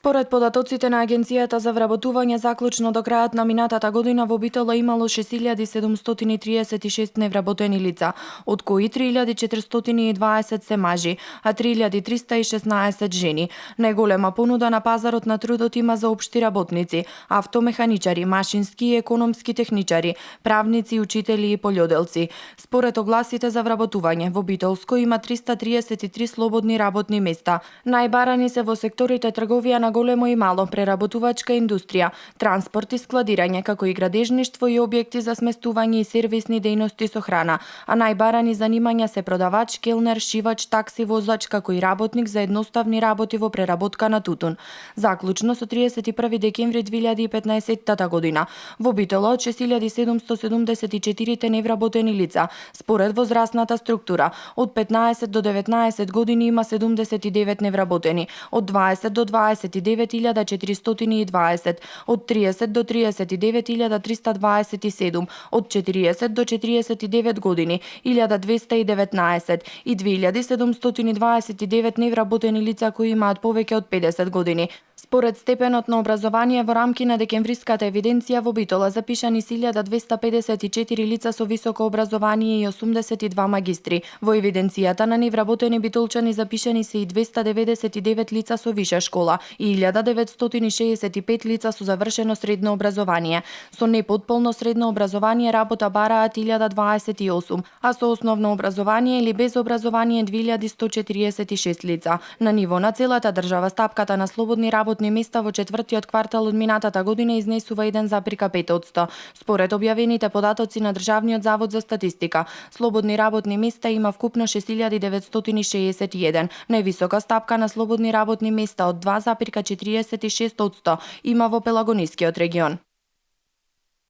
Според податоците на Агенцијата за вработување, заклучно до крајот на минатата година во Битола имало 6736 невработени лица, од кои 3420 се мажи, а 3316 жени. Најголема понуда на пазарот на трудот има за општи работници, автомеханичари, машински и економски техничари, правници, учители и полјоделци. Според огласите за вработување, во Битолско има 333 слободни работни места. Најбарани се во секторите трговија на големо и мало, преработувачка индустрија, транспорт и складирање, како и градежништво и објекти за сместување и сервисни дејности со храна, а најбарани занимања се продавач, келнер, шивач, такси возач, како и работник за едноставни работи во преработка на тутун. Заклучно со 31 декември 2015 година, во Битола од 6774 невработени лица, според возрастната структура, од 15 до 19 години има 79 невработени, од 20 до 29.420, од 30 до 39.327, од 40 до 49 години 1219 и 2729 невработени лица кои имаат повеќе од 50 години. Според степенот на образование во рамки на декемвриската евиденција во Битола запишани се 1254 лица со високо образование и 82 магистри. Во евиденцијата на невработени битолчани запишани се и 299 лица со виша школа и 1965 лица со завршено средно образование. Со непотполно средно образование работа бараат 1028, а со основно образование или без образование 2146 лица. На ниво на целата држава стапката на слободни работни места во четвртиот квартал од минатата година изнесува 1,5%. Според објавените податоци на Државниот завод за статистика, слободни работни места има вкупно 6961. Највисока стапка на слободни работни места од 2,46% има во Пелагонискиот регион.